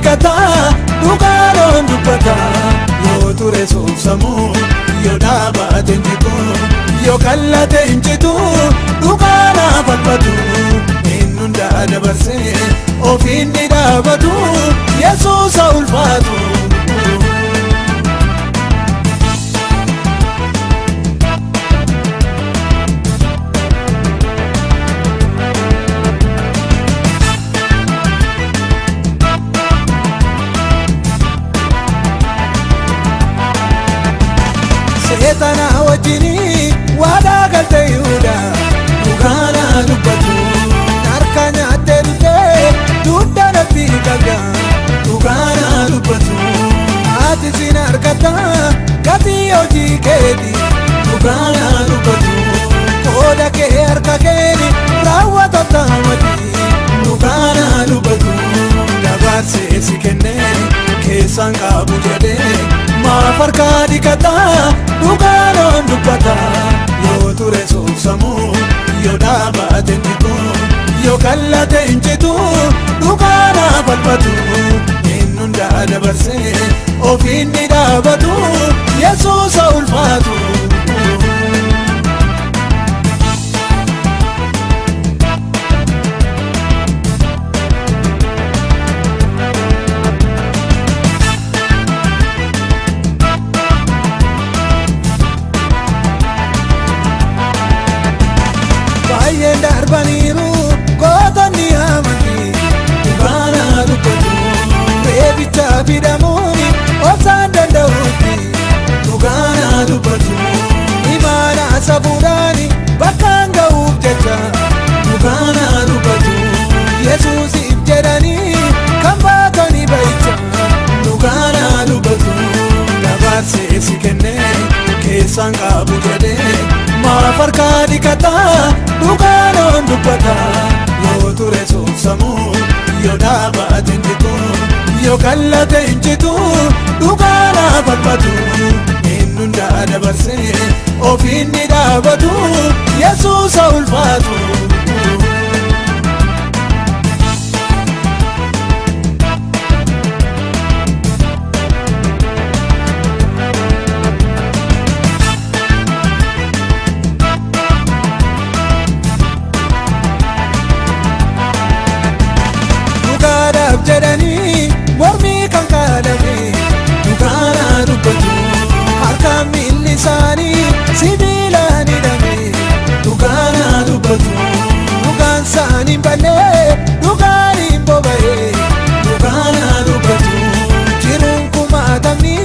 Dhiqata dhugaadhaan dubbata yoo ture suufsamu yoo dhaabate injitu yoo kallate injitu dhugaadhaan falfatu inni hundaa dabarsee ofiin ni dhaabatu Yesuusa ulfaatu. Seexana wajjini waadaa galte Yihudaa dhugaadhaa dubbatu harka nyaattee dhuftee dugda natti qabda dhugaadhaa dubbatu ati sin argata gatii hojii keeti dhugaadhaa dubbatu qooda kee harka keeni raawwata taamati dhugaadhaa dubbatu dabarsee si kennee keessaan qabu jedhee maaf harkaa dhiqata dhugaadhaan dubbata yoo ture suufsamu yoo dhaabate injitu yoo kallate injitu dhugaadhaan falfatu inni hundaa dabarsee ofiin ni dhaabatu Yesuusa ulfaatu. Baay'een darbaniiru gootonni amantii dhugaadhaa dubbatu reebicha fidamuun obsaan danda'uutti dhugaadhaa dubbatu imaana safuudhaan bakkaan ga'uuf jecha dhugaadhaa dubbatu Yesuusiif jedhanii kan baatanii ba'icha dhugaadhaa dubbatu dabarsee si kennee keessaan qabu jedhee maaf harkaa dhiqata dhugaadhaan dubbata yoo ture suufsamu yoo dhaabate injitu yoo kallate injitu dhugaadhaan falfatu inni hundaa dabarsee ofiin ni dhaabatu Yesuusa ulfaatu. Dhugaadhaaf jedhanii mormii kan kaadame dhugaadhaa dubbatu harkaan miilli isaanii sibiilaan hidhame dhugaadhaa dubbatu dhugaan isaanii hin banne dhugaan hin boba'e dhugaadhaa dubbatu jiruun kumaatamni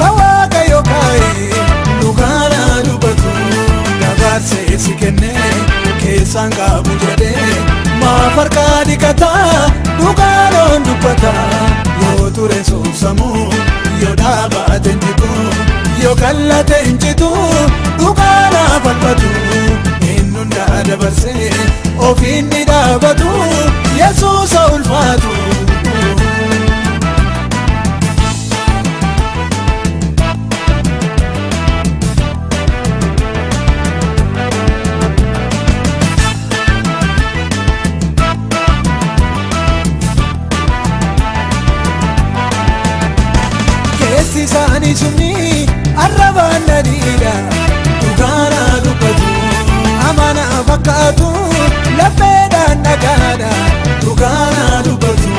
kan Waaqayyo kaa'e dhugaadhaa dubbatu dabarsee si kennee keessaan qabu jedhee maaf harkaa dhiqata dhugaadhaan dubbata yoo ture suufsamu yoo dhaabate injitu yoo kallate injitu dhugaadhaan falfatu inni hundaa dabarsee ofiin ni dhaabatu Yesuusa ulfaatu. Keessi isaanii sunni arrabaan dhadhiidha dhugaadhaa dubbatu amanaa fakkaatu lafeedhaan dhagaadha dhugaadhaa dubbatu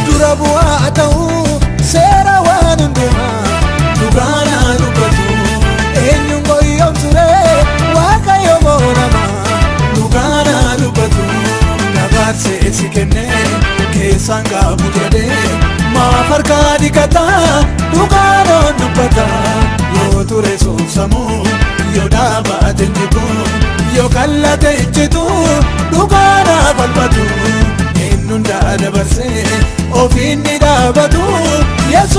dura bu'aa ta'uu seera waan hundumaa dhugaadhaa dubbatu eenyuun goyyomsure Waaqayyo moonama dhugaadhaa dubbatu dabarsee si kennee keessaan qabu jedhee maaf harkaa dhiqata dhugaadhaan dubbata yoo ture suufsamu yoo dhaabate injitu yoo kallate injitu dhugaadhaan falfatu inni hundaa dabarsee ofiin ni dhaabatu Yesuus.